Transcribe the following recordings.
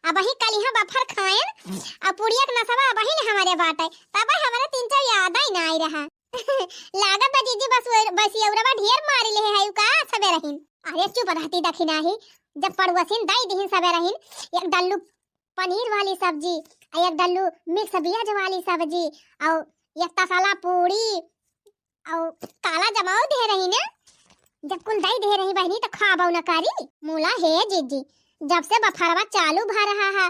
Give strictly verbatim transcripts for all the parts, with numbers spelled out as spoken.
अबही कलिहा बफर खाएन, अउ पुड़िया के नसवा अबही न हमरे बाटे, तब हमरे तीन चार याद ही ना आई रहा। लागत बा जीजी बस वो, बस ये उरवा ढेर मारी ले है का सबे रहीन। अरे चुप रहती दखिनाही, जब पड़ोसिन दई दिहिन सबे रहीन, एक डल्लू पनीर वाली सब्जी, अउ एक डल्लू mix veg वाली सब्जी, अउ एक तसला पूड़ी, अउ काला जमाओ दे रही ने। जब कुल दई दे रही बहिनी तो खाबो न करी। मुला हे जीजी, जब से बफरवा चालू भा रहा है,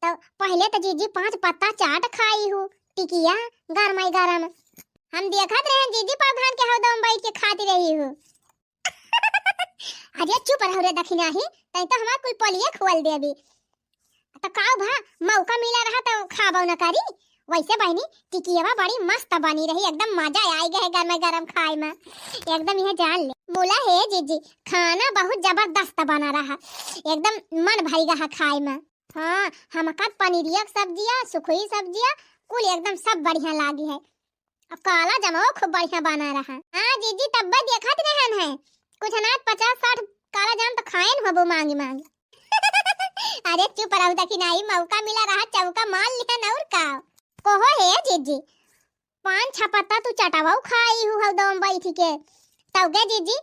तो पहले तो जीजी पाँच पत्ता चाट खाई हूँ, टिकिया गरमाई गरम। हम देखत रहे जीजी प्रधान के हौदा में बैठ के खाती रही हूँ। अरे चुप रहो रे दखिनाही, तई तो हमार कुल पलिए खोल देबी। तो का भा, मौका मिला रहा तो खाबो न करी। वैसे बहिनी, टिकियवा बड़ी मस्त बनी रही, एकदम मजा आई गए गरम गरम खाए में। एकदम यह जान ले। मुला हे जीजी, खाना बहुत जबरदस्त बना रहा, एकदम मन भर गया खाए में। हाँ, हमका पनीरिया के सब्जिया, सुखुई सब्जिया, कुल एकदम सब बढ़िया लागी है। अब काला जमाओ खूब बढ़िया बना रहा। हाँ जीजी, तब्बे देखत रहन है, कुछ अनाज पचास साठ काला जाम तो खाएन होबो मांगी मांगी। अरे चुप रहो दखिनाही, मौका मिला रहा, चौका मार लिहन और का। कहो हे जीजी, पान छपत्ता तू चटावा खाई हु हौदा में बैठ के। तौगे जीजी,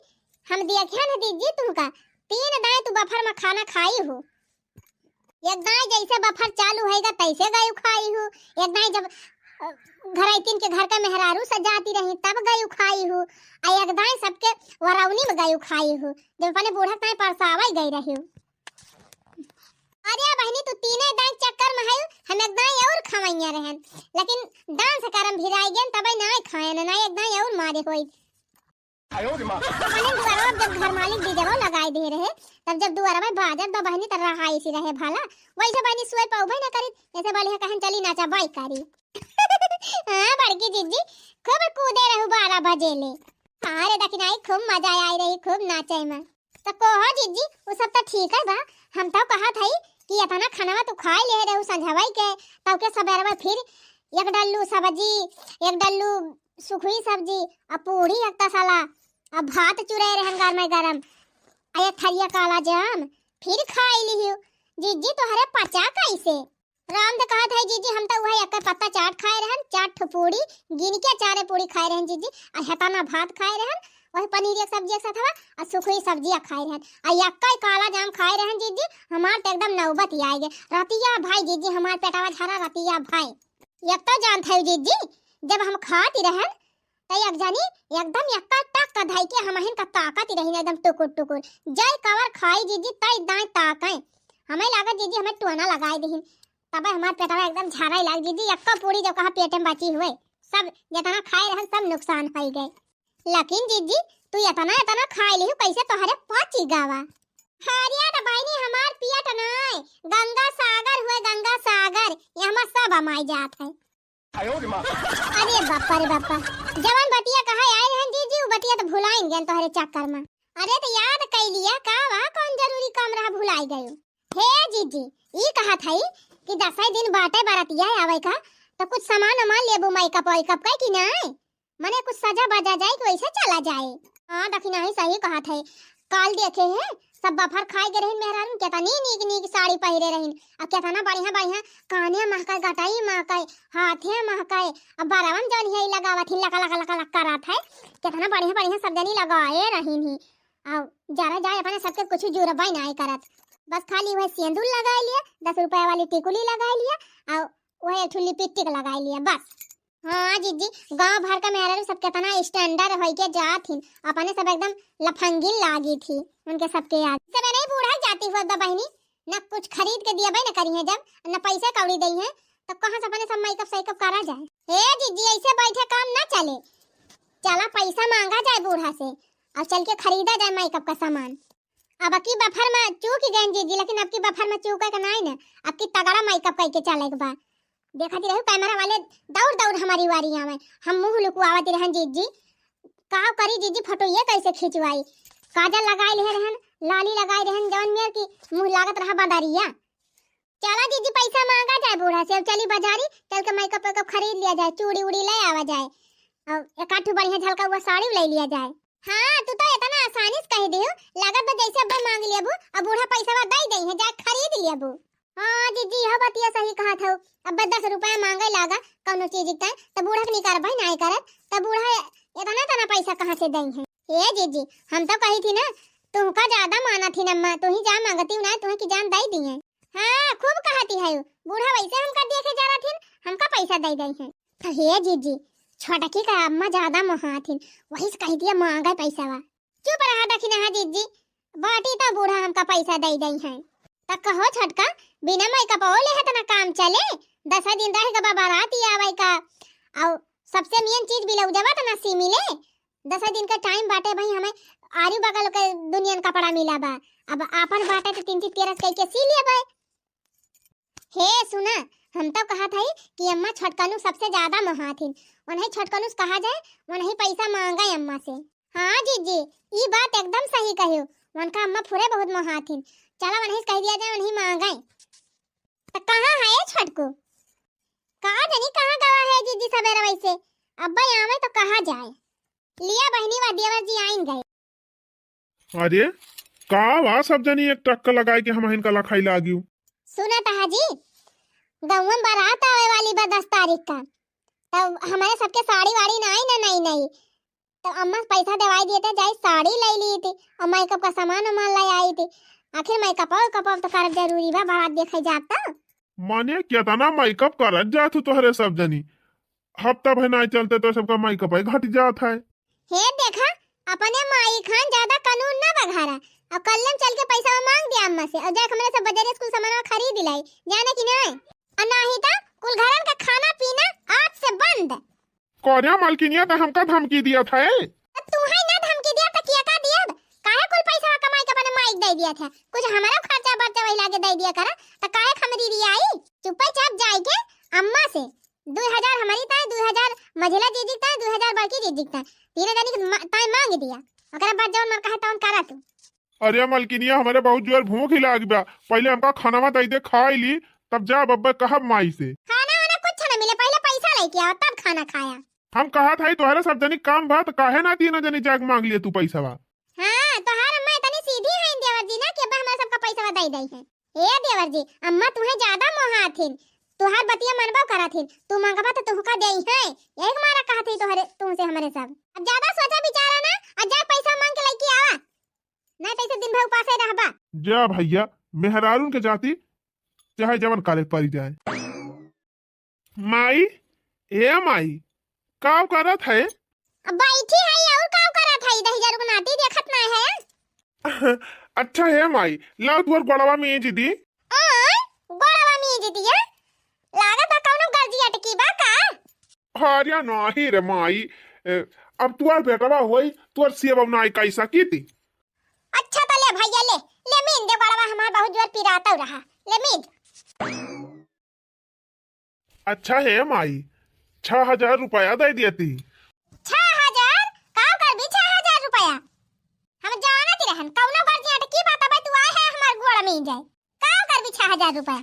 हम देखे न जीजी तुमका, तीन दाएं तू बफर में खाना खाई हु। एक दाएं जैसे बफर चालू होएगा तैसे गयु खाई हु। एक दाएं जब, अ, घरैतिन के घर का मेहरारू से जाती रही तब गयु खाई हु। आ एक दाएं सबके वरौनी में गयु खाई हु, जब अपने बूढ़ा ताएं परसावै गई रही हु। अरे बहिनी, तू तीने दाएं चक्कर में है, हम एक दाएं और खवैया रहन, लेकिन दान से करम भिराई गेन, तबै ना खाएन, ना एक दाएं और मारे होई। अपने दुआरवा जब घर मालिक डीजेवा लगाई दे रहे, तब जब दुआरवा बाजत बा बहिनी, त रहा ऐसी रहे भला, वैसे बहिनी सोए पाउबे ना करी, ऐसे बोले कहन चली नाचा बाई करी। हाँ बड़की जीजी, खूब कूदे रहू बारह बजे ले। हाँ रे दखिनाही, खूब मजा आई रही, खूब नाचे में। त कोहो जीजी, उ सब त ठीक है बा। हम तो कहत हई कि इतना खानवा तू खाई ले रहू संझवई के, तब के सबेरवा फिर एक डल्लू सब्जी, एक डल्लू सुखुई सब्जी, आ पूड़ी एक तसला, आ भात चुरे रहन गरमे गरम, आ एक थरिया काला जाम, फिर खाई लिहियो। जीजी, तोहरे पचा कैसे? राम तो कहत है, "जीजी, हम तो वही एक पत्ता चाट खाए रहन, चार ठो पूड़ी, गिन के चारे पूड़ी खाए रहन जीजी, आ हेताना भात खाए रहन, वही पनीर एक सब्जी एक साथ हवा, आ सुखुई सब्जी खाए रहन, आ यक्का काला जाम खाए रहन जीजी, हमार तो एकदम नौबत ही आए गए। रतिया भाई जीजी, हमार पेटवा झरा रतिया भाई।" एक तो जानत है जीजी, जब हम खाती रहन, त एक जनी एकदम यक्का टक धई के हमहिन का ताकत रही एकदम टुकुर टुकुर। जय कवर खाई जीजी, तय दाएं ताकैं। हमें लागत जीजी, हमें टोना लगाई दिहिन। तबे हमार पेटवा एकदम झाड़ाई लाग जीजी, यक्का पूरी जो कहा पेट में बची हुए, सब जितना खाए रहन, सब नुकसान होई गए। लेकिन जीजी, तू इतना इतना खाए लिहू, कैसे तोहरे पची गावा? हरिया त बहिनी, हमार पियट नाय, गंगा सागर हुए, गंगा सागर, ये हमार सब अमाई जात है। अरे बापा रे बापा, जवन बतिया कहा आए रहन जीजी, उ बतिया तो भुलाइन गए तोहरे चक्कर में। अरे तो याद कई लिया का, वह कौन जरूरी काम रहा भुलाई गयो? हे जीजी, ई कहा था कि दसई दिन बाटे बरतिया आवे का, तो कुछ सामान वामान लेबू, मेकअप वेकअप का कि नाय? मने कुछ सजा बजा जाए कि वैसे चला जाए। हाँ दखिनाही, सही कहत है। काल देखे है, सब बफर खाए के रहिन मेहरारू, केतनी नीक नीक साड़ी पहिरे रहिन, आ केतना बढ़िया बढ़िया काने महकाए, गटाई महकाए, हाथे महकाए, आ बरवन जौन है लगावत ही लका लका लका लका करत है, केतना बढ़िया बढ़िया सब जनी लगाए रहिन ही। आ जरा जाए अपने सबके कुछ जुरबा नाय करत, बस खाली वह सेंदूर लगाए लिया, दस रुपया वाली टिकुली लगाए लिया, आ वह एक ठो लिपस्टिक लगाए लिया बस। हाँ जीजी, गांव भर का मेहरारू सब केतना standard होई के जात हिन, अपने सब एकदम लफंगिन लागी थी उनके सबके याद। सब नहीं बूढ़ा जाती हुआ दा बहिनी, न कुछ खरीद के दिया न करी है, जब न पैसा कौड़ी दई है, तो कहाँ से अपने सब मेकअप सेकअप करा जाए? हे जीजी, ऐसे बैठे काम ना चले, चला पैसा मांगा जाए बूढ़ा से और चल के खरीदा जाए मेकअप का सामान। अब की बफर में चूक गए जीजी, लेकिन अब की बफर में चूके के नाई ना, अब की तगड़ा मेकअप करके चले के बा। देखत रहू कैमरा वाले दौड़ दौड़ हमारी वारी आवे, हम मुंह लुकवावत रहन जीजी, का करी जीजी, फोटो ये कैसे खिंचवाई? काजल लगाए ले रहन, लाली लगाए रहन, जवन मेर की मुंह लागत रहा बदरिया। चला जीजी, पैसा मांगा जाए बूढ़ा से, अब चली बाजारी, चल के मेकअप वेकअप खरीद लिया जाए, चूड़ी उड़ी ले आवा जाए, और एक आध ठो बढ़िया झलका हुआ साड़ी ले लिया जाए। हाँ, तू तो इतना आसानी से कह दियो, लागत बा जैसे अब मांग लेबू, अब बूढ़ा पैसा दे दे है, जा खरीद लेबू। बतिया सही कहत हऊ। अब दस रुपया मांगे लागा कौनो चीज के, त बूढ़ा के निकारबे नाहीं करत, त बूढ़ा एतना एतना पैसा कहाँ से दई है? ए जीजी, हम तो कही थी ना, तुहका ज्यादा माना थी अम्मा, तू ही जा मांगती हूँ ना, तुहे की जान दई दी है। हाँ, खूब कहती है, बूढ़ा वैसे हमका देखे जा रहा थी, हमका पैसा दई दई है। तो हे जीजी, छोटकी का अम्मा ज्यादा मोहा थी, वही से कही दिया मांगे पैसा वा। चुप रहा दखिनहा जीजी, बाटी तो बूढ़ा हमका पैसा दई दई है। त कहो छोटका, बिना मेकअप हो ले है तना काम चले? दस दिन रह गबा बारात ही आवे का, और सबसे मेन चीज ब्लाउजवा तना सी मिले। दस दिन का टाइम बाटे भाई, हमें आरी बगल के दुनियन कपड़ा मिला बा, अब आपन बाटे तो तीन तीन तेरह कई के सी लेबे। हे सुना, हम तो कहत हई कि अम्मा छोटकनू सबसे ज्यादा मोहाथिन, उन्हें छोटकनू से कहा जाए, उन्हें पैसा मांगे अम्मा से। हाँ जीजी, ई बात एकदम सही कहियो, उनका अम्मा फुरे बहुत मोहाथिन। चला उन्हें से कह दिया जाए, उन्हें मांगे। तो कहाँ है ये छोटकू? का जानी कहाँ गवा है जीजी सबेरे वैसे, अब्बा आवे तो कहा जाए। लिया बहनी वा देवर जी आइन गए। अरे, का वा सब जनी एक टक्का लगाए के हमहिन का लखाई लागियो? सुना तहा जी, गौवन बारात आवे वाली बा दस तारीख का, तब हमारे सबके साड़ी वाड़ी नाई ना, नई नई, तो अम्मा से पैसा देवाई दिए थे, जाई साड़ी ले ली थी और मेकअप का सामान वामान ले आई थी। आखिर मेकअप और कपअप तो करब जरूरी बा, बारात देखे जाता। माने केतना मेकअप करत जात हो तोहरे सब जनी, हफ्ता भर नाई चलते तो सबका मेकअप ही घट जात है। हे देखा, अपने माई खान ज्यादा कानून ना बघारा, और कल्लम चल के पैसा मांग दिया अम्मा से, और जाके हमरे सब बजारे स्कूल सामान खरीद लाई, जाने की नहीं? और नहीं तो कुल घरन का खाना पीना आज से बंद। कौन मलकिनिया तो हमका धमकी दिया था, ए? तो तू है ना धमकी दिया तो किया का दिया? काहे कुल पैसा कमाई के अपने माई के दे दिया था? कुछ हमारा खर्चा बर्चा वही लागे दे दिया करा, तो काहे खमरी रिया आई? चुप्पे चाप जाए के अम्मा से दो हजार हमारी ताई, दो हजार मझिला जीजी ताई, दो हजार बड़की जीजी ताई, तीन जनी के मा-, ताई मांग दिया। ओकरा बाद जौन मन कहे तौन करा तू। अरे मलकिनिया, हमरे बहुत जोर भूख ही लाग बा, पहले हमका खानावा दे दे, खाई ली, तब जा बब्बे कहब माई से। खाना वाना कुछ ना मिले, पहले पैसा लेके आओ तब खाना खाया। हम कहा था तोहरे सब जनी काम बा, तो काहे ना तीनों जनी जाके मांग लिए तू पैसावा? हाँ, तोहार अम्मा इतनी सीधी है देवर जी ना कि अब्बा हमारा सबका पैसावा दे दे है। ए देवर जी, अम्मा तुहे ज्यादा मोहाथिन, तुहार बतिया मनबो कराथिन, तू मंगबा तो तुहका देई है, यही के मारा कहत है तोहरे, तुमसे हमरे सब। अब ज्यादा सोचा विचारा ना, और जा पैसा मांग के लेके आवा, नहीं तो ऐसे दिन भर उपासे रहबा। जा भैया, मेहरारून के जाति चाहे जवन करे पड़ी जाए। माई, ए माई, काव करत है? अब बैठी है और काव करत है, दहिजर को नाती देखत ना है। अच्छा हे माई, लाओ तुहर गोड़वा मीज दी। आय, गोड़वा मीज दिया? लागत बा कौनो गर्जी अटकी बा का? अरे नाही रे माई, ए, अब तुहर बेटवा होई, तुहर सेवा नाई कैसा की थी। अच्छा तो ले भैया ले, ले मीज दे गोड़वा, हमार बहुत जोर पिराता रहा, ले मीज। अच्छा हे माई, छह हजार रुपया दे दिया ती। छह हजार? का करबी छह हजार रुपया? हम जानत रहन, कौनो गर्जी अटकी बात बा, तू आए है हमार गोड़ में जाए। का करबी छह हजार रुपया?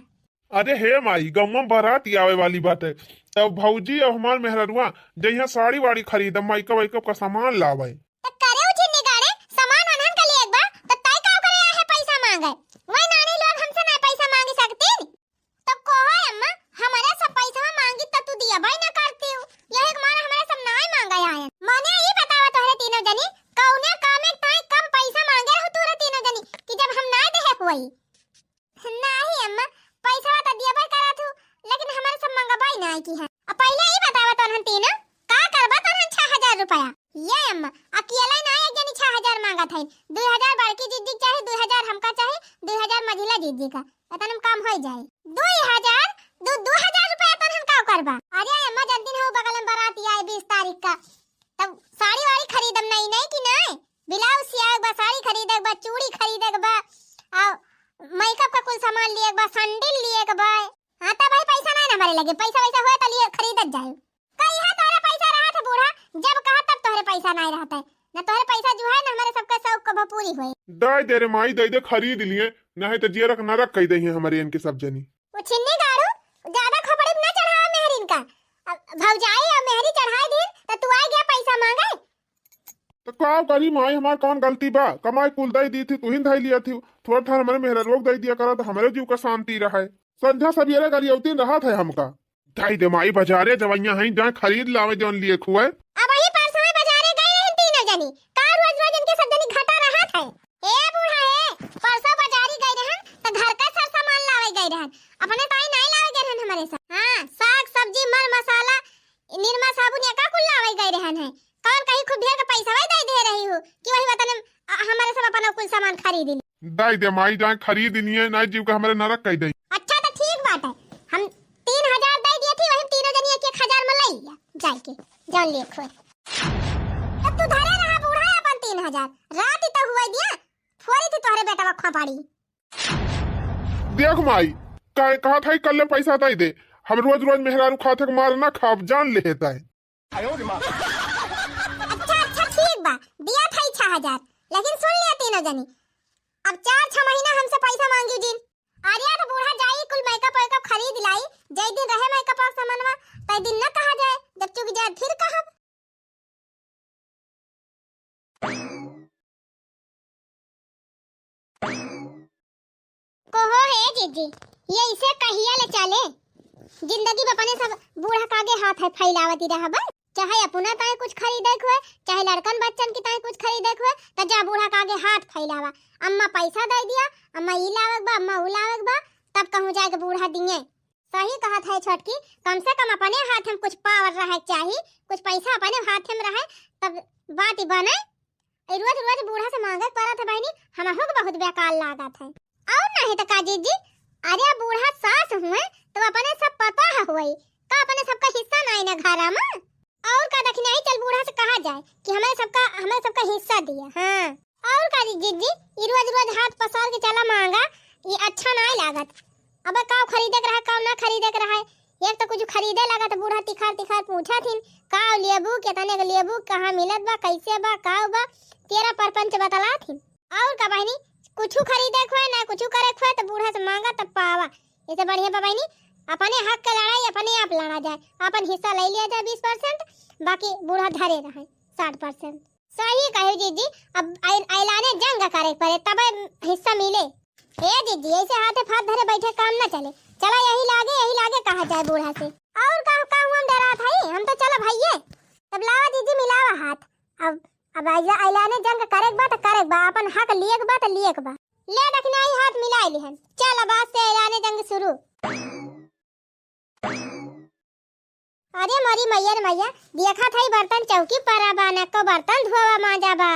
अरे हे माई, गौवा में बारात आवे वाली बाटे, तब भौजी और हमार मेहररुआ जइहा साड़ी वाड़ी खरीदम, मेकअप वेकअप का सामान लावे। त करे उठी निगाड़े, सामान वनहन का लिए एक बा, त तय का करे आए है पैसा मांगे? वही नानी लोग हमसे ना पैसा मांगी सकती। तब कहो अम्मा, हमारे सब पैसा मांगी त तू दिया भाई ना करती हूँ। यही के मारे हमारे सब नाई मांगा आयन। मने ई बतावा तोहरे तीनों जनी, कौने काम में ताई कम पैसा मांगे रहू तोहरे तीनों जनी कि जब हम ना देहे हुई? नाही अम्मा, पैसा त दिया भाई करा थू, लेकिन हमारे सब मांगा भाई ना की है। अब पहले ई बतावा तोहन तीनों, का करबा तोहन छह हजार रुपया? ये अम्मा, अकेला ना एक जनी छह हजार मांगा था, दो हजार बड़की जीजी चाहे, दो हजार हमका चाहे, दो हजार मझिला जीजी का। एतन में काम होई जाए। दो हजार? दो, दो हजार रुपया तन हम का करबा? अरे अम्मा, जन दिन हो बगल में बारात आए बीस तारीख का, तब साड़ी वाड़ी खरीदम नहीं, नहीं कि नहीं? ब्लाउज सियाए के बा, साड़ी खरीदे के बा, चूड़ी खरीदे के बा, आ मेकअप का कुल सामान लिए के बा, सैंडल लिए के बा। हाँ, तब भाई पैसा नहीं ना हमारे लगे, पैसा वैसा होए तो लिए खरीदत जाए। कहिया तोहरे पैसा रहत है बूढ़ा, जब कहा तब तोहरे पैसा नाई रहत है। न तोहरे पैसा जो है, न हमारे सबके शौक कबो पूरी होए। दे दे रे माई, दे दे, खरीद लिए, नहीं तो जियरक नरक कह दे हैं हमारे इनके सब जनी। वो छिन्नी गाड़ू, ज्यादा खोपड़ी पे ना चढ़ावा मेहरिन का। अब भौजाई और मेहरी चढ़ाई दिन, तो तू आ गया पैसा मांगे। तो का करी माई, हमार कौन गलती बा? कमाई कुल दे दी थी, तू ही धई लिया थी। थोड़ा थार हमारे मेहरा लोग दे दिया करा, तो हमारे जीव का शांति रहे। संझा सबेरे गरियौती रहत है हमका। दाई दे माई, बजारे जवइया हईं, जाए खरीद लावे जौन लिए खुए। अबहीं परसों बजारे गए रहिन तीनों जनी। का रोज रोज इनके सब जनी घटा रहत है? ए बूढ़ा ए, परसों बजारी गए रहन, त घर का सर सामान लावे गए रहन। अपने ताई नाहीं लावे गए रहन हमरे साथ। हाँ, साग, सब्जी, मर मसाला, निरमा, साबुन, ये का कुल लावे गए रहन है? कौन कहीं खूब ढेर के पैसा वही दे दे रही हो कि वही वतन, अ, हमरे सब अपना कुल सामान खरीद ली। दाई दे माई, जाए खरीद लिए, नाहीं जीव के हमरे नरक कई दई। अच्छा त ठीक बात है, हम तीन हजार दे दिए थी, वही तीनों जनी एक एक हजार में ले लिया जाए के, जान लिए खोए। तब तू धरे रहा बूढ़ा अपन तीन हजार, रात ही तो हुआ दिया, फोरी थी तोहरे बेटा बखा पाड़ी। देख माई, काहे कहत है कल्ले पैसा दे दे, हम रोज रोज मेहरारू खाथे के मार ना खाब, जान ले हेता है। अच्छा, अच्छा, ठीक बा, दिया था छह हजार, लेकिन सुन लिया तीनों जनी, अब चार छह महीना हमसे पैसा मांगी जिन। अरे तो बूढ़ा जाई कुल मेकअप वेकअप खरीद लाई, जय दिन रहे मेकअप और सामानवा, तय दिन न कहा जाए, जब चुक जाए फिर कहब। कहो हे जीजी, ये इसे कहिया ले चले? जिंदगी में अपने सब बूढ़ा कागे हाथ है फैलावती रहबा, चाहे अपना ताई कुछ खरीदे के होए, चाहे लड़कन बच्चन की ताई कुछ खरीदे के होए, त जा बूढ़ा कागे हाथ फैलावा। अम्मा पैसा दे दिया, अम्मा ई लावे के बा, अम्मा ऊ लावे के बा, तब कहूँ जाए के बूढ़ा दिए। सही कहत है छोटकी, कम से कम अपने हाथ में कुछ पावर रहे के चाही, कुछ पैसा अपने हाथ में रहे, तब बात ही बने। ए, रोज रोज बूढ़ा से मांगे के पड़त है बहिनी, हमहू के बहुत बेकार लागत है। और नहीं तो का जीजी, अरे बूढ़ा सास हुए तो अपने सब पता है हुए, का अपने सबका हिस्सा नहीं ना घरा में? और का दखिनाही चल बूढ़ा से कहा जाए कि हमें सबका, हमें सबका हिस्सा दिया। हाँ, और का जीजी, ई रोज रोज हाथ पसार के चला मांगा, ये अच्छा नहीं लागत। अबे का खरीदे के रहा, का ना खरीदे के रहा, एक तो कुछ खरीदे लगा तो बूढ़ा तिखार तिखार पूछा थिन, का लेबू, केतने के लेबू, कहाँ मिलत बा, कैसे बा, का बा, तेरा परपंच बतला थिन। और का बहिनी, कुछ खरीदे के होए ना कुछ करे के होए तो बूढ़ा से मांगा तब पावा। इसे बढ़िया बा बहिनी, अपने हक के लड़ाई अपने आप लड़ा जाए, अपन हिस्सा ले लिया जाए बीस परसेंट, बाकी बूढ़ा धरे रहे साठ परसेंट। सही कहे जीजी, अब ऐल-, ऐलाने जंग करे के पड़े तब हिस्सा मिले। ए जीजी, ऐसे हाथे फाथ धरे बैठे काम न चले। चला यही लागे, यही लागे कहा जाए बूढ़ा से। और का, का हुआ हम डरात हई, हम तो चला भइये। तब लावा जीजी मिलावा हाथ। अब, अब ऐला-, ऐलाने जंग करे के बा त करे के बा, अपन हक लिए के बा त लिए के बा। ले दखिनाही हाथ मिलाई लिहन। चल अब आज से ऐलाने जंग शुरू। अरे मोरी मैया रे मैया, देखत हई बर्तन चौकी परा बा, न को बर्तन धोवा मांजा बा,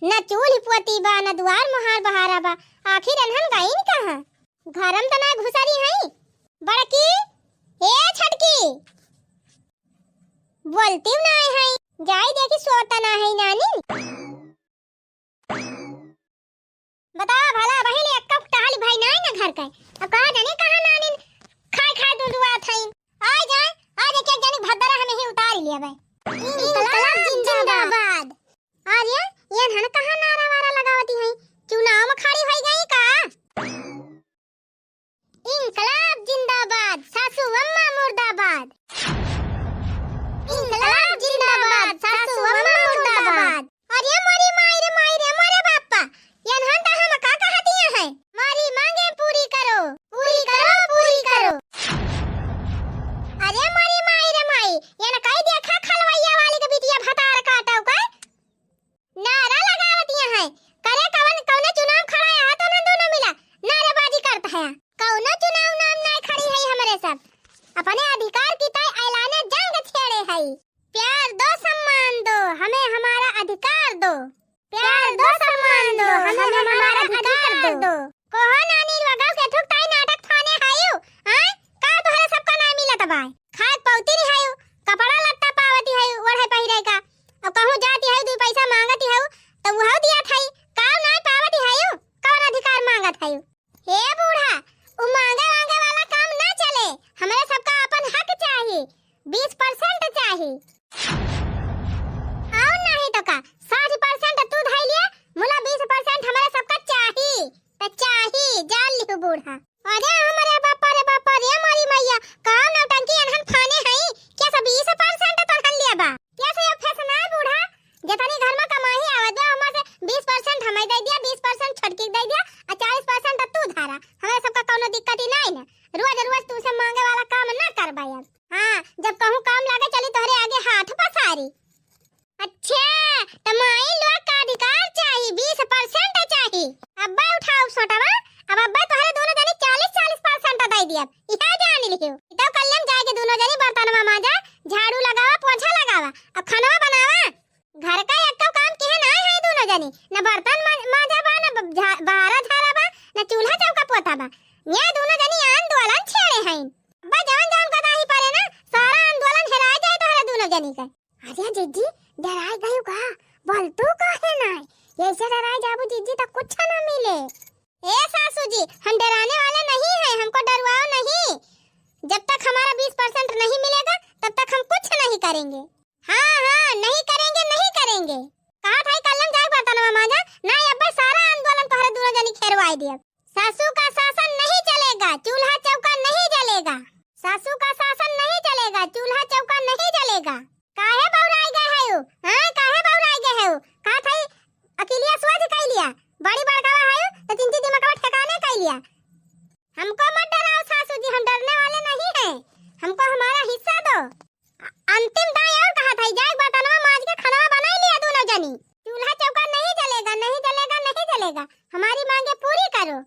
न चूल्ही पोती बा, न दुआर मोहार बहारा बा। आखिर एनहन गईन कहाँ? घरम त ना घुसरी हई। बड़की, ए छोटकी, बोलती ना है, जाई देखी सोता ना है नानी। बतावा भला, वही ले एक्का टहल भाई नाई ना घर का। अब कहा जाने कहाँ नानिन खाए खाए दुंदुआ थईन। आ जाए, आज एक एक जनी भद्दरा हमें ही उतार लिया बे। इंकलाब जिंदाबाद। अरे, ये हन कहाँ नारा वारा लगावती हैं? चुनाव में खड़ी होई गई का? इंकलाब जिंदाबाद, सासू अम्मा मुर्दाबाद। इंकलाब जिंदाबाद, सासू अम्मा मुर्दाबाद। अरे मोरी माई रे माई रे मोरे बापा, यनहन त हम का कहतिया है? मारी मांगे पूरी करो, पूरी करो, पूरी करो। अरे मोरी माई रे माई, यन कई देखा खलवैया वाली के बिटिया भतार काटो का? नारा लगावतिया है, करे कवन, कौनो चुनाव खड़ा है, हाथ ना दोनों मिला, नारेबाजी करत है। कौनो चुनाव नाम नाय खड़ी है हमरे सब, अपने अधिकार की तय ऐलाने जंग छेड़े है। प्यार दो, सम्मान दो, हमें हमारा अधिकार दो। प्यार दो, सम्मान दो, हमें हमारा अधिकार दो। कहो नानी, वगाओ के ठुक ताई नाटक थाने हायु, आय? का तोहरे सबका ना मिलत बाय? खाए पौती नहीं हायु, कपड़ा लत्ता पावती हायु, ओढ़े पहिरे का। अब कहूँ जाती हायु, दुई पैसा मांगती हायु, तो वह दिया थाई, का ना पावती हायु, कौन अधिकार मांगत हायु? हे बूढ़ा, उ मांगे वांगे वाला काम ना चले, हमरे सबका अपन हक चाही, बीस परसेंट चाही। और नहीं तो का, साठ परसेंट तू धई लिया, मुला बीस परसेंट हमरे सबका चाही, त चाही, जान लिहु बूढ़ा। अरे हमरे बापा रे बापा रे, मारी मैया, का नौटंकी एनहन फाने हई, क्या सब बीस परसेंट तनहन लिया बा? क्या से अब फैसला है बूढ़ा, जतनी घर में कमाई आवत बा, हमार से बीस परसेंट हमें दे दिया, बीस परसेंट छोटकी के दे दिया, और चालीस परसेंट तू धारा, हमरे सबका कौनो दिक्कत ही नाहीं ना, रोज रोज तुमसे माँगे वाला काम ना करबा अब। हाँ, जब कहूँ काम लागे चली तोहरे आगे हाथ पसारी। अच्छा, त माई लोग का अधिकार चाही, बीस percent चाही। अब्बे उठाउब सोटवा, अब अब्बे तोहरे दुनो जनी चालीस चालीस percent दइ दियब, इहे जान लिहो। ई तउ कल्ले हम जाइके दुनो जनी बर्तनवा माँजा, झाड़ू लगावा, पोछा लगावा, अब खनवा बनावा। घर का एक्कउ काम किहे नाहीं है दुनो जनी, न बर्तन मा-, माँजा बा, न ब-, झा-, बहारा झारा बा, न चूल्हा चौका पोता बा। ये दुनो जनी आंदोलन छेड़े हैं। अब्बे जवन जवन गदाही परे ना, सारा आंदोलन हेराइ जाए तोहरे दुनो जनी के। अरे जिज्जी, डराइ गयू का? बोलतू काहे नाहीं? यइसे डराइ जाबू जिज्जी त कुछ न मिले। ए सासू जी, हम डराने वाले नहीं हैं, हमको डरवाओ नहीं। जब तक हमारा बीस percent नहीं मिलेगा, तब तक हम कुछ नहीं करेंगे। हाँ, हाँ, नहीं करेंगे, नहीं करेंगे। कहा था कल्ले हम जाए बर्तनवा माँजा, नाहीं अब्बे सारा आंदोलन तोहरे दुनो जनी खेरवाइ दियब। सासू का शासन नहीं चलेगा, चूल्हा चौका नहीं जलेगा। सासू का शासन नहीं चलेगा, चूल्हा चौका नहीं जलेगा। काहे बौराइ गए हउ? हाँ, काहे बौराइ गए हउ? कहा था अकिलिया सोझ कइ लिया, बड़ी बड़कावा हउ, त चिंची दिमकवा ठेकाने कइ लिया। हमको मत डराओ सासू जी, हम डरने वाले नहीं हैं, हमको हमारा हिस्सा दो। अ-, अंतिम दाईं अउर कहा था, जाए बर्तनवा माँज के खनवा बनाइ लिया दुनो जनी। चूल्हा चौका नहीं जलेगा, नहीं जलेगा, नहीं जलेगा। हमारी माँगे पूरी करो।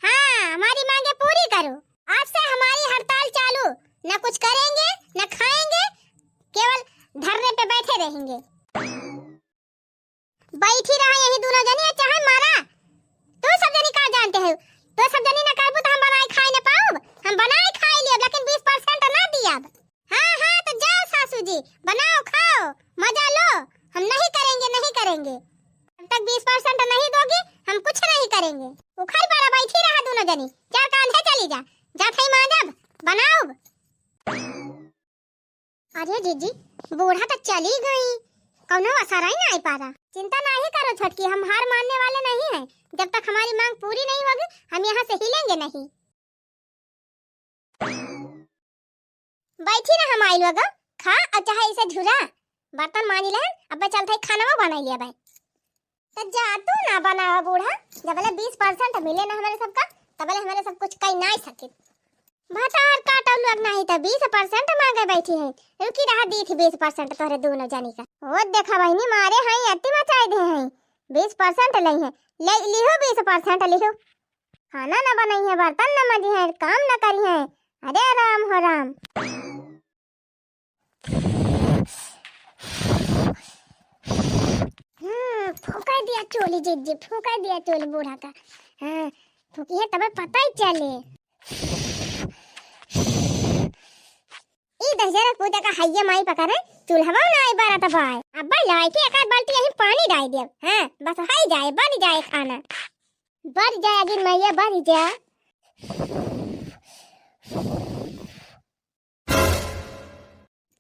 हाँ, हमारी माँगे पूरी करो। आज से हमारी हड़ताल चालू, न कुछ करेंगे, न खाएंगे, केवल धरने पे बैठे रहेंगे। बैठी रहा यहीं दुनो जनी, चाहे मारा। तू सब जनी का जानते हो? तू सब जनी ना करबू त हम बनाए खाए न पाउब। हम बनाए खाए लियब, लेकिन बीस percent ना दियब। हाँ, हाँ, तो जाओ सासू जी, बनाओ, खाओ, मजा लो। हम नहीं करेंगे, नहीं करेंगे। जब तक बीस percent नहीं दोगी, हम कुछ नहीं करेंगे। उखड़ पड़ा, बैठी रहा दुनो जनी, चार कांधे चली जा। जात हई माँजब, बनाउब। अरे जीजी, बूढ़ा त चली गई, कौनो असर ही ना आई पारा। चिंता नाही करो छोटकी, हम हार मानने वाले नहीं हैं। जब तक हमारी मांग पूरी नहीं होगी, हम यहाँ से हिलेंगे नहीं। बैठी ना, हम आइल बा, खा और चाहे इसे झुरा। बर्तन मांज लेहन, अब चलत है खाना बनाई लिया भाई। त जा तू ना बनावा बूढ़ा, जबले बीस percent मिले ना हमरे सबका, तबले हमरे सब कुछ कई नाई सकित। भतार काटो लोग नाही त बीस percent मांगे बैठी है, रुकी रहा दी थी बीस percent तोहरे दूनो जनी का। ओ देखा बहिनी मारे हैं, अति मचाई दे हैं, बीस percent लई है, ले लिहो बीस percent लिहो। खाना न बनई है, बर्तन न मजी है, काम न करी है, अरे राम हो राम। हम्म, फूंका दिया चोली जीजी, फूंका दिया चोली बूढ़ा का। हाँ, फूंकी है तबे पता ही चले। ई दहिजरा पूजा का हइये माई पकड़े, चूल्हवा ना आई बारा तबाय। अब्बा लाई के एक आध बाल्टी यहीं पानी डाल दिया। हाँ, बस हई जाए, बन जाए खाना। बन जाए अगिन मैया, बन जाए।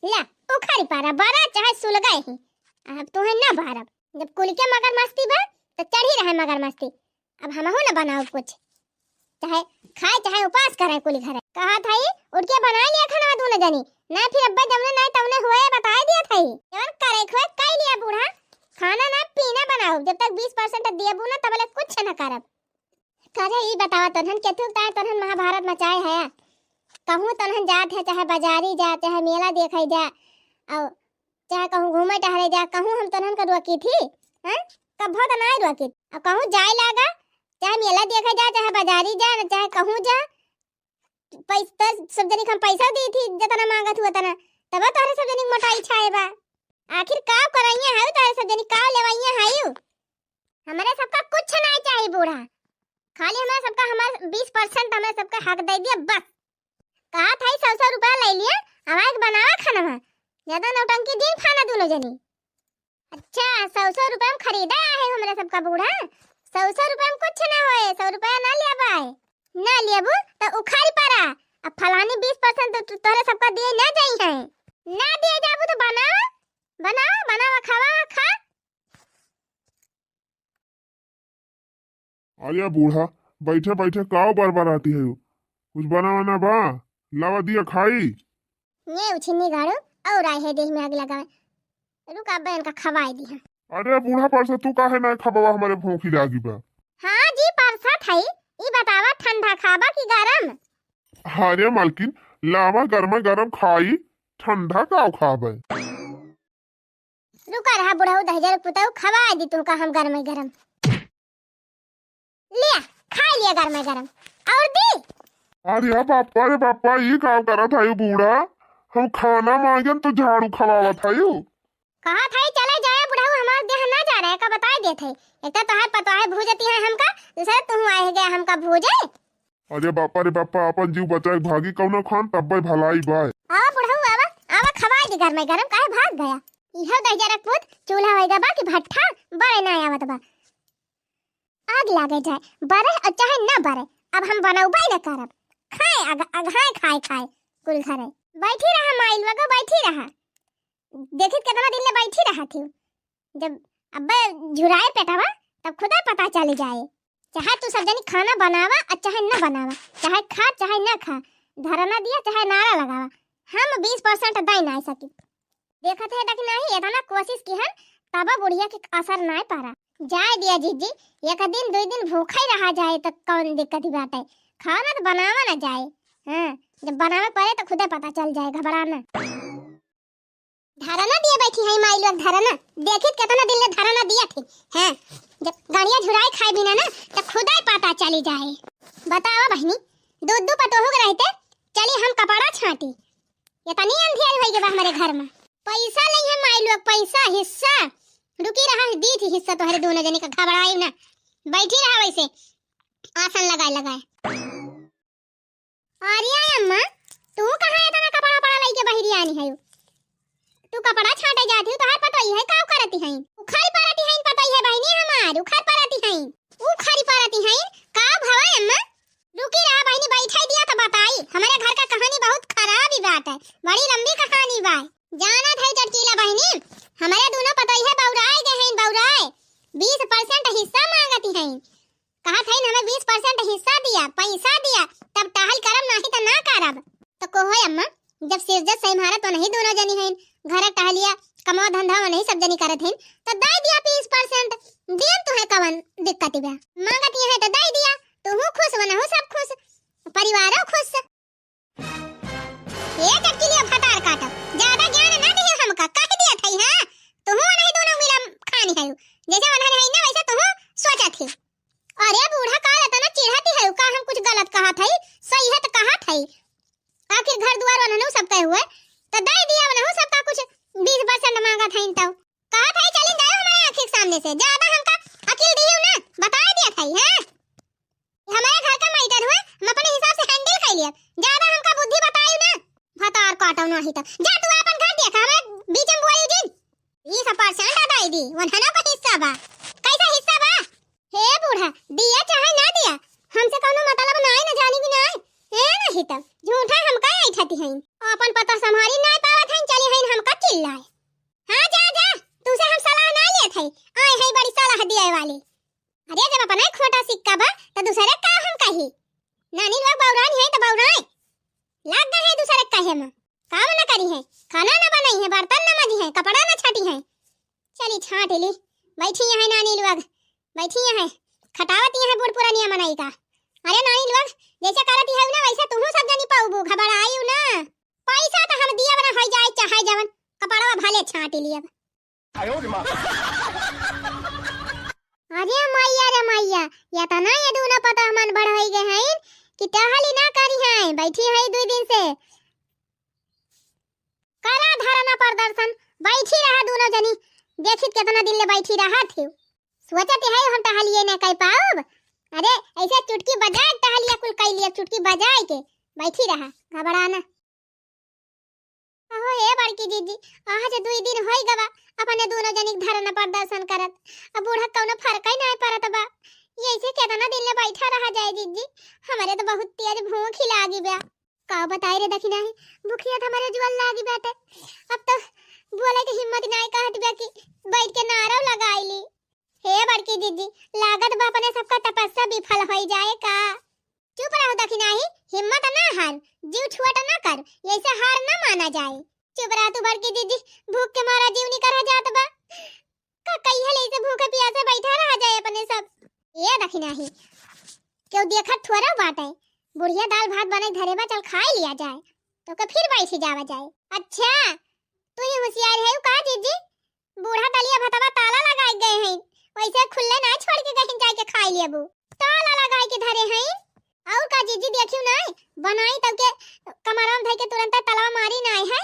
ला, उखाड़ी पारा, बारा चाहे सुलगाए ही। अब तुहे ना बारब। जब कुल के मगर मस्ती बा, त चढ़ी रहे मगर मस्ती। अब हमहू न बनाउब कुछ। चाहे खाए, चाहे उपास करे कुल घरे। कहा था ई, उठ के बनाए लिया खाना दूनो जनी। ना फिर अब्बा जमने ना तमने हुए बताए दिया था ई। जवन करे खोए कई लिया बूढ़ा। खाना ना पीना बनाउब। जब तक बीस percent दियबू ना, तबले कुछ न करब। करे ई बतावा तोहन, केथुक तार तोहन महाभारत मचाए है। कहूँ तोहन जात है, चाहे बाजारी जा, चाहे मेला देखे जा, और चाहे कहूँ घूमे टहरे जा, कहूँ हम तोहन का रोकी थी? हैं? कभो तो नाई रोकी। अब कहूँ जाए लागा, चाहे मेला देखे जा, चाहे बाजारी जा, न चाहे कहूँ जा, पैसा सब जनी के हम पैसा दी थी, जितना मांगत हुआ तना, तब तोहरे सब जनी के मोटाई छाए बा। आखिर का करइया है तोहरे सब जनी, का लेवइया है? हमरे सबका कुछ नाई चाही बूढ़ा, खाली हमरे सबका हमार बीस percent हमरे सबका हक दे दिया बस। कहा था सौ सौ रुपया ले लिया, हमारे के बनावा खाना, ज्यादा नौटंकी दिन खाना दूनो जनी। अच्छा, सौ सौ रुपया में खरीदा है हमरे सबका बूढ़ा, सौ सौ रुपया में कुछ ना होए, सौ रुपया ना लिया पाए, ना लेबू तो उखाड़ी पड़ा। अब फलानी बीस percent तो तोहरे सबका दिए ना जाई है, ना दिए जाबू तो बनावा, बनावा, बनावा, खावा, खा। अरे बूढ़ा, बैठे बैठे काव बरबराती है? कुछ बना वना बा? लावा दिया खाई। ये उछिन्नी गाड़ू, और आए है देह में आग लगावे। रुक, अब इनका खवाई दी हम। अरे बूढ़ा, परसा तू काहे ना खबवा, हमारे भूखी लागी बा। हाँ जी, परसा थाई, ई बतावा, ठंडा खाबा कि गरम? अरे मालकिन, लावा गरमा गरम खाई, ठंडा का खाबे? रुका रहा बुढ़ऊ, दहिजर पुतऊ, खवाए दी तुमका हम गरमे गरम। लिया, खाई लिया गरमे गरम। और दी? अरे बापा रे बापा, ई का करत है बूढ़ा? हम खाना मांगन तो झाड़ू खवावत है। कहा था चले जाए बुढ़ऊ, हमार देह ना जा रहे का, बताए देत है। एक तो तोहार पतोहे भूजती है हमका, दूसरा तू आए गया हमका भूजे। अरे बापा रे बापा, आपन जीव बचाए भागी कौनो खान, तब्बे भलाई बाय। आवा बुढ़ऊ, आवा, आवा, खवाए दी गरमे गरम, काहे भाग गया? इहो दहिजरक पूत, चूल्हा होइगा बा कि भट्ठा, बरे ना आवत बा। आग लागे जाए, बरे और चाहे ना बरे, अब हम बनौबे न करब। खाए अग-, अघाए खाए खाए, कुल घरे। बैठी रहा माई लोगो, बैठी रहा। देखित केतना दिन ले बैठी रहा थी। जब अब्बे झुराए पेटवा, तब खुदा पता चल जाए। चाहे तू सब जनी खाना बनावा और चाहे न बनावा, चाहे खा चाहे न खा, धरना दिया चाहे नारा लगावा, हम बीस परसेंट दे ना सकी। देखत है कि नहीं, इतना कोशिश किहन, तब बुढ़िया के असर नाय पड़ा। जाए दिया जीजी, एक दिन दुई दिन भूखा ही रहा जाए तो कौन दिक्कत ही बाटे, खाना तो बनावा ना जाए। हाँ, जब बनावे पड़े तो खुदे पता चल जाए, घबरा ना। धरना दिए बैठी है माई लोग, धरना। देखित केतना दिन ले धरना दिया थी। हाँ, जब गड़िया झुराई खाए बिना ना, तो खुदे पता चली जाए। बतावा बहिनी, दू दू पतोहू के रहते, चली हम कपड़ा छाटी। इतनी अंधियारी होई के बा हमारे घर में। पैसा लई है माई लोग, पैसा, हिस्सा। रुकी रहा, दी थी हिस्सा तोहरे दोनों जने का, घबराई ना, बैठी रहा वैसे आसन लगाए लगाए। अरे अम्मा, तू कहाँ इतना कपड़ा पड़ा लई के बहिरी आनी है? तू कपड़ा छाटे जाती हो, तोहार पतोई है, का करती हैं? उखारी परती हैं, पतोई है बहिनी हमार, उखारी परती हैं। उखारी परती हैं, का भवा अम्मा? रुकी रहा बहिनी, बैठाई दिया तो बताई। हमारे घर का कहानी बहुत खराब ही बात है, बड़ी लंबी कहानी बा। जाना था चटकीला बहिनी, हमारे दोनों पतोई है बौराए गए हैं, बौराए। बीस परसेंट हिस्सा मांगती हैं। कहा था हमें बीस परसेंट हिस्सा दिया, पैसा दिया, तब टहल करब, नहीं तो ना करब। तो कहो अम्मा, जब सिरजत सही मारा तो नहीं दोनों जनी हैं, घर टहलिया, कमवा धंधा वो नहीं सब जनी करत हैं, तो दे दिया बीस परसेंट, देन तुहे कवन दिक्कत बा? मांगती है तो दे दिया, तू हूँ खुश, वो नहू सब खुश, परिवारों खुश। ये चटकीलिया भतार काटब, ज्यादा ज्ञान ना दियो हमका, कह दिया था, हाँ? तू हूँ नहीं दोनों मिला खानी है, जैसे उन्होंने है ना वैसे तू हूँ सोचा थी। अरे बूढ़ा, का इतना चिढ़ाती है, का हम कुछ गलत कहा था, सही है तो कहा था। आखिर घर दुआर उन्होंने सब कहे हुए, तो दे दिया उन्होंने सबका कुछ बीस परसेंट मांगा था इन तो। कहा था चली जाओ हमारे आँखी के सामने से, ज्यादा हमका अकिल दियो ना, बता दिया था, हैं? हमारे घर का मैटर हुआ, हम अपने हिसाब से हैंडल कर लिया, ज्यादा हमका बुद्धि बताई ना। भतार काटो नहीं तो जा तू अपन घर देख, हमारे बीच में बोली जिन। बीस परसेंट दे दी, उन्होंने का हिस्सा बा। कैसा हिस्सा बा? हे बूढ़ा, दिया चाहे ना दिया, हमसे कौनो मतलब नाय, न जानी भी नाय। ए नहीं तब झूठा हमका ऐठती हैं। अपन पता संभारी नाय पावत हैं, चली हैं हमका चिल्लाए। हाँ जा जा, तुमसे हम सलाह ना लेत हैं, आए हैं बड़ी सलाह दिए वाली। अरे जब अपना ही खोटा सिक्का बा, तो दूसरे का हम कही? नानी लोग बौरान है तो बौराए। लाग गए हैं दूसरे के कहे में। काम न करी है, खाना न बनाई है, बर्तन न माजी है, कपड़ा न छाटी है। चली छाट ली, बैठी है नानी लोग, बैठी है, खटावती है बूढ़ पुरानिया मनई का। अरे नानी लोग, जैसे करती है ना वैसे तुहू सब जनी पाऊबू, घबराई ना। पैसा तो हम दिया बना हो जाए चाहे जवन, कपड़वा भले छाट लिया। अरे मैया रे मैया, इतना ये दोनों पतोह मन बढ़ होई गए हैं कि टहली ना करी हैं, बैठी है दो दिन से। करा धरना प्रदर्शन, बैठी रहा दोनों जनी, देखित कितना दिन ले बैठी रहा थे। सोचत है हम टहलिए ना कर पाऊब। अरे ऐसे चुटकी बजाए टहलिया कुल कर लिया, चुटकी बजाए के बैठी रहा, घबराना। अहो ए बड़की जीजी, आज दुई दिन होई गवा अपने दोनों जनी के धरना प्रदर्शन करत। अब बूढ़ा कौनो फर्क ही नहीं पड़त बा। ये ऐसे केतना दिन ले बैठा रहा जाए जीजी, हमारे तो बहुत तेज भूख ही लागी बा। का बताई रे दखिनाही, भूखिया तो हमारे जुअल लागी बाटे। अब तो बोले के हिम्मत नहीं कहत बा कि बैठ के नारो लगाई ली। हे बड़की जीजी, लागत बा अपने सबका तपस्या विफल होई जाए का? चुप रहो दखिनाही, हिम्मत ना हार, जीव छोट ना कर, ऐसे हार ना माना जाए। चुप रह तू बड़की जीजी, भूख के मारा जीव निकल जात बा। का कहिया ले ऐसे भूखे प्यासे बैठा रहा जाए अपने सब? ये दखिनाही, केहू देखत थोड़ा बाटे। बुढ़िया दाल भात बनाई धरे बा, चल खाई लिया जाए, तोके फिर बैठी जावा जाए। अच्छा, तू ही होशियार है का जीजी? बूढ़ा दलिया भतवा ताला लगाए गए हैं, वैसे खुले ना छोड़ के कहीं जाके खाई लेबू। ताला लगाए के धरे हैं। और का जीजी, देखियो ना, बनाई तब के कमरवा में धई के तुरंत ताला मारी ना है।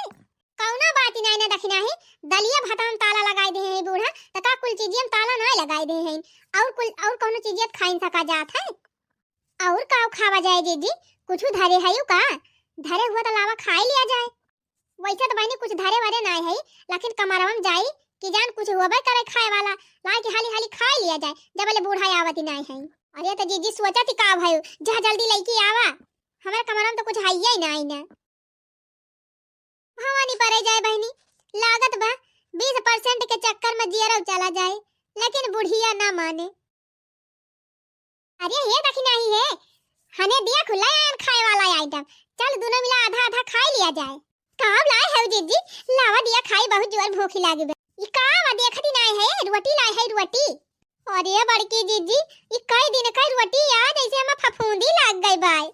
कौनो बात ही नाई ना दखिना है, दलिया भात में ताला लगाए दे हैं बूढ़ा, त का कुल चीजिया में ताला नाई लगाए दे हैं? और कुल, और कौनो चीजिया त खाइन सका जात है? और का खावा जाए जीजी, कुछ धरे है का? धरे हुआ त लावा खाई लिया जाए। वैसे त बहनी कुछ धरे वरे नाई है, लेकिन कमरवा में जाई कि जान कुछ होबे करे खाए वाला, ला के हाली हाली खाई लिया जाए, जब ले बूढ़ा आवत ही नाई है। अरे त जीजी सोचत ही का भाई, जा जल्दी लइके आवा, हमारे कमरवा में तो कुछ है ही नाई ना। भवानी परे जाए बहनी, लागत बा बीस परसेंट के चक्कर में जियरव चला जाए, लेकिन बुढ़िया ना माने। अरे हे दखिनाही हे, हने दिया खुला आयन खाए वाला आइटम, चल दोनों मिला आधा आधा खाई लिया जाए। का लाए है जीजी? लावा दिया खाई, बहुत जोर भूख लागी बा। ई का बा देखत ही नाई है, रोटी लाए है रोटी। अरे बड़की जीजी, ई कई दिन का रोटी यार, जैसे हमें फफूंदी लाग गई बाय।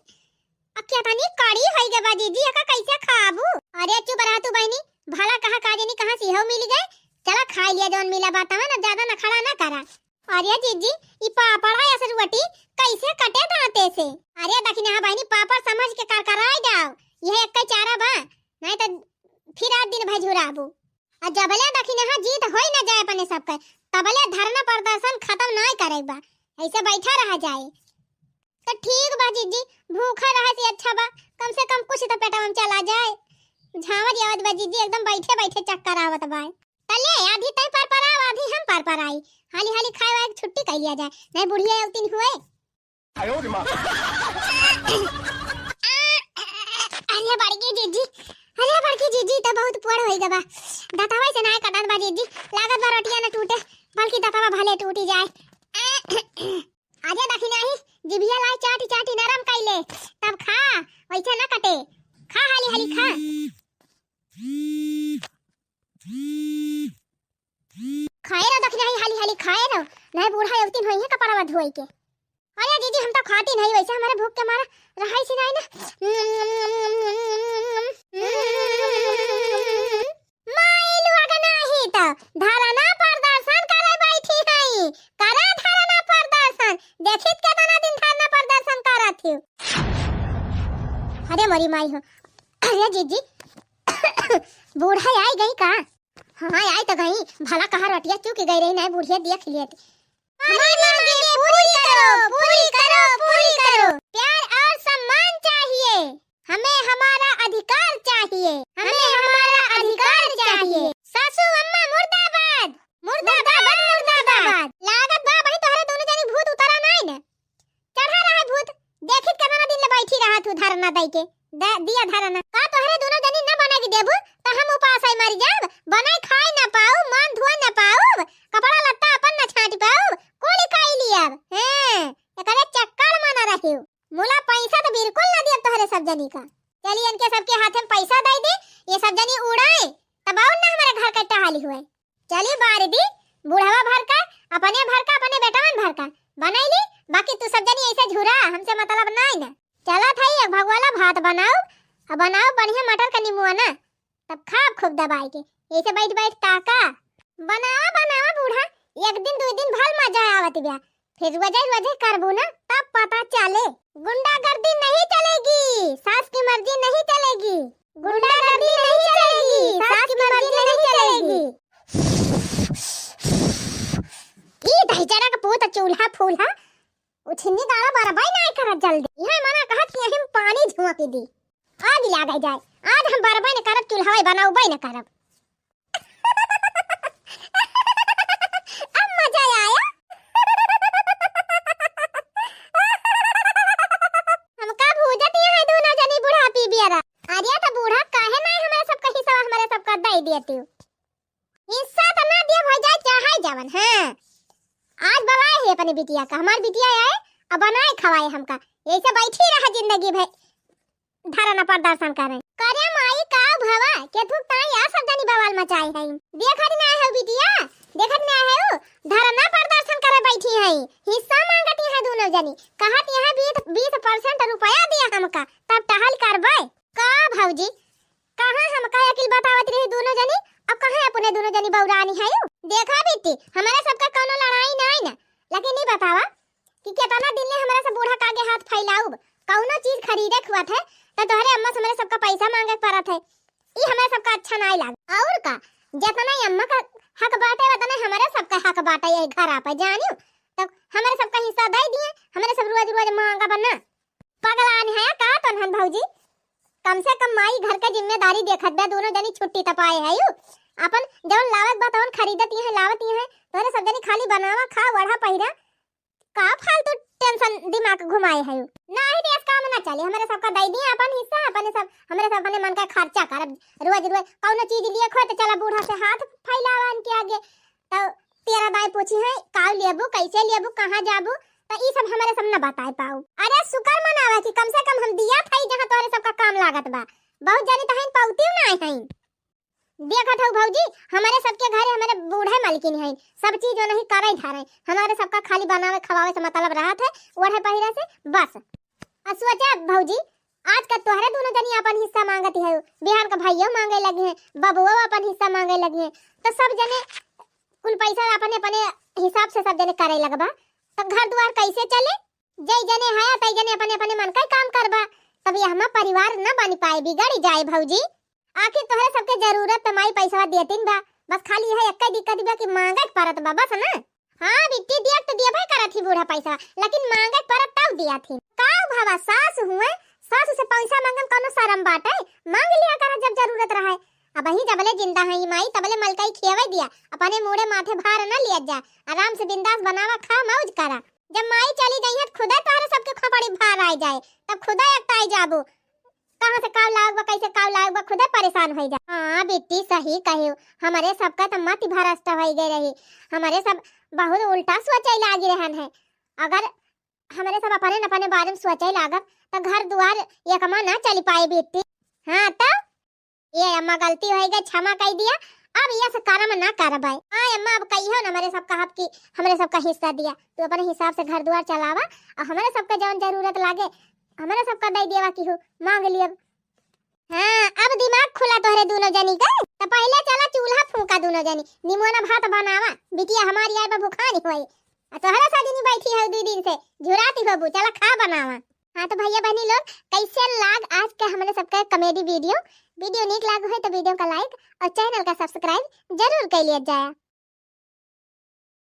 अब क्या तनी कड़ी होई गई बा जीजी, एका कैसे खाबू? अरे चुप रहा तू बहनी, भला कहाँ का जानी कहाँ से हो मिल गए। चला खाई लिया जौन मिला बा तवन, अब ज्यादा नखड़ा ना करा। अरे जीजी, ई पापड़ा या से रोटी कैसे कटे दांते से? अरे दखिना बहनी, पापड़ समझ के करकराई जाओ, यह एक चारा बा, नहीं तो फिर आज दिन भर झुराबू। आ जबले दखिनहा जीत होई न जाए अपने सबके, तबले धरना प्रदर्शन खत्म नाई करे बा, ऐसे बैठा रहा जाए। तो ठीक बा जीजी, भूखा रहे से अच्छा बा, कम से कम कुछ तो पेटवा में चला जाए। झांवर आवत बा जीजी, एकदम बैठे बैठे चक्कर आवत बा। तले आधी तय पर पर आव, आधी हम पर पर आई, हाली हाली खाए वाए के छुट्टी कर लिया जाए, नहीं बुढ़िया अवतिन हुए। अरे बड़की जीजी, अरे बड़की जीजी, तो बहुत पोड़ होई गबा। दतवा से नाय कटत बा जीजी, लागत बा रोटिया न टूटे, बल्कि दतवा भले टूटी जाए। अरे दखिनाही, जिभिया लाई चाटी चाटी नरम कइले, तब खा, वैसे न कटे। खा हाली हाली खा। खाए रहो दखिनाही, हाली हाली खाए रहो, नहीं बूढ़ा अवतिन होई है कपड़वा धोई के। अरे जीजी, हम तो खाती नहीं, वैसे हमारे भूख के मारा रहाई सी नहीं ना। माई लोग नहीं तो धरना प्रदर्शन करे बैठी हई, करा धरना प्रदर्शन, देखित केतना दिन धरना प्रदर्शन करत ही। अरे मोरी माई हो, अरे जीजी, बूढ़ा आई गई का? हाँ, आई तो गई। भला कहाँ रोटिया चूक गई रही, नहीं बुढ़िया देख लियत। हमारी मांगे पूरी करो, पूरी करो, पूरी करो। प्यार और सम्मान चाहिए, हमें हमारा अधिकार चाहिए, हमें हमारा अधिकार चाहिए। सासू अम्मा मुर्दाबाद, मुर्दाबाद, मुर्दाबाद। लागत बा भाई तोहरे दोनों जनी भूत उतरा नहीं न। चढ़ा रहा है भूत, देखित केतना दिन ले बैठी रहा तू धरना दई के, द-, दिया धरना। का तोहरे दोनों जनी न बनाई के देबू, त हम उपास ही मर जाब, बनाई खाई न पाऊ, मान धोए न पाऊ, कपड़ा लत्ता अपन न छांट पाऊ, कुल खाई लियब। हैं, एकरे चक्कर में न रहियो। मुला पैसा तो बिल्कुल न दियब तोहरे सब जनी का। चली इनके सबके हाथे में पैसा दई दे, ये सब जनी उड़ाए, तब और न हमारे घर का टहाली हुए। चली बारी दी, बूढ़वा भर का, अपने भर का, अपने बेटवन भर का बनैली, बाकी तू सब जनी ऐसे झूरा, हमसे मतलब नाई ना। चलत हई, एक भगवाला भात बनाओ, आ बनाओ बढ़िया मटर का निमुआ ना, तब खाब खूब दबाई के, ऐसे बैठ बैठ ताका। बनावा, बनावा बूढ़ा, एक दिन दो दिन भल मजा आवत बा, फिर रोजे रोजे करबू ना, तब पता चले। गुंडागर्दी नहीं चलेगी, सास की मर्जी नहीं चलेगी। गुंडागर्दी नहीं चलेगी, सास की मर्जी नहीं चलेगी। ई दहिजरा के पूत चूल्हा फूल्हा, उछिन्नी गाड़ा बरबाई नाय करत जल्दी। इहे मना कहत कि यही में पानी झुआ के दी। आग लागे जाए, आज हम बरबाई न करब, चूल्हा बनाउबे न करब। अब मजा आया। हमका भूजत यहाँ दोनों जनी बुढ़ापी बियरा। अरे तो बूढ़ा काहे नहीं हमारे सब कहीं सब हमारे सब का दे दिए तू। हिस्सा तो ना दिया भाई जाए चाहे जवन, हाँ। आज बुलाए है अपने बिटिया का, हमार बिटिया आए अब बनाए खवाए हमका। ऐसे बैठी रहा जिंदगी भर। धरना प्रदर्शन करे। करे माई का भवा, के थुक ताई आ सब जनी बवाल मचाई है। देख हरी ना है बिटिया, देखत नाहीं हउ, धरना प्रदर्शन करे बैठी हैं, हिस्सा माँगत हैं दुनो जनी, कहत हैं बीस, बीस percent रुपया दिया हमका, तब टहल करबै। का भौजी, कहाँ हमका अकिल बतावत रही दुनो जनी, अब कहाँ अपने दुनो जनी बौरानी हउ? देखा बिट्टी, हमरे सबका कउनो लड़ाई नाहीं ना, लेकिन ई बतावा कि केतना दिन ले हमरे सब बूढ़ा का आगे हाथ फैलाउब? कउनो चीज खरीदे के हुअत है, त तोहरे अम्मा से हमरे सबका पैसा माँगे के परत है, ई हमरे सबका अच्छा नाहीं लाग। अउर का, जेतना ई अम्मा का हक बाटे, ओतना हमरे सबका हक बाटे यही घरा पे, जानिउ? तब हमरे सबका हिस्सा दइ दिए, हमरे सब रोज रोज माँगब ना। पगलान है का तोहन भौजी? कम से कम माई घर के जिम्मेदारी देखत बा, दुनो जनी छुट्टी त पाए हउ। अपन जउन लावत बा तउन खरीदत ही है, लावत ही है। तोहरे सब जनी खाली बनावा, खा, ओढ़ा, पहिरा, का फालतू tension दिमाग घुमाए हउ? नाहीं देस काम ना चले, हमरे सबका दइ दिए अपन हिस्सा, अपने सब, हमरे सब अपने मन का खर्चा करब। रोज रोज कउनो चीज लिए खोए त चला बूढ़ा से हाथ फैलावा इनके आगे। त तेरा दाई पूछी है, काउ लेबू, कैसे लेबू, कहाँ जाबू, त ई सब हमरे सब न बताए पाउ। अरे शुक्र मनावा कि कम से कम हम दिया था, जहाँ तोहरे सबका काम लागत बा। बहुत जनी तहन पौतियो नाहीं है। देखत हउ भौजी, हमरे सबके घरे हमरे बूढ़े मलकिन हैं, सब चीज ओनही करे धरे, हमरे सबका खाली बनावे खवावे से मतलब रहत है, ओढ़े पहिरे से बस। आ सोचा भौजी, आज का तोहरे दुनो जनी अपन हिस्सा माँगत हउ, बिहान का भइयो माँगे लगी हैं, बबुओ अपन हिस्सा माँगे लगी हैं, त सब जने कुल पैसा अपने अपने हिसाब से सब जने करे लगबा, त घर दुआर कैसे चले? जइ जने हया तइ जने अपने अपने मन का काम करबा, तब ये हमार परिवार न बन पाए, बिगड़ जाए भौजी। आखिर तोहरे सबके जरूरत त माई पैसवा देतिन बा, बस खाली यह एक्के दिक्कत बा कि माँगे के परत बा, बस ना। हाँ बिट्टी, दिया त दियबे करत ही बूढ़ा पैसा, लेकिन माँगे के परत तब दिया थी। का भवा, सास हुए, सास से पैसा माँगे में कउनो शरम बाटे? माँग लिया करा जब जरूरत रहे। अबहीं जबले जिंदा है ई माई, तबले मलकाई खियावे दिया, अपने मूड़े माथे भार न लिया जा, आराम से बिंदास बनावा, खा, मौज करा। जब माई चली जइहैं त खुदे तोहरे सबके खोपड़ी भार आइ जाए, तब खुदे एकटाइ जाबू। कहाँ से काउ लाग बा, कैसे काउ लाग बा, खुदे परेशान होइ जा। हाँ बिट्टी, सही कहिउ, हमरे सबका त मति भ्रष्ट होइ गए रही, हमरे सब बहुत उल्टा सोचे लागी रहन है। अगर हमरे सब अपने न अपने बारे में सोचे लागब, त घर दुआर एकमा ना चली पाए बिट्टी। हाँ त ये अम्मा गलती होइ गए, क्षमा कइ दिया, अब ये से करम ना करबै। हाँ अम्मा, अब कहियो न हमरे सब कहब कि हमरे सबका हिस्सा दिया, तू अपने हिसाब से घर दुआर चलावा, अउर हमरे सबका जउन जरूरत लागे, हमरे सबका दइ देवा किहू, माँग लियब। हाँ, अब दिमाग खुला तोहरे दुनो जनी का। त पहिले चला चूल्हा फूँका दुनो जनी, निमोना भात बनावा, बिटिया हमारी आए बा भुखानी होई। आ तोहरा सजनी बैठी है दुइ दिन से, झुराती होबू, चला खा बनावा। हाँ त भइया बहिनी लोग, कैसे लाग आज के हमरे सबके comedy video? Video नीक लाग होई त video का like अउर channel का subscribe जरूर कइ लिया जाए।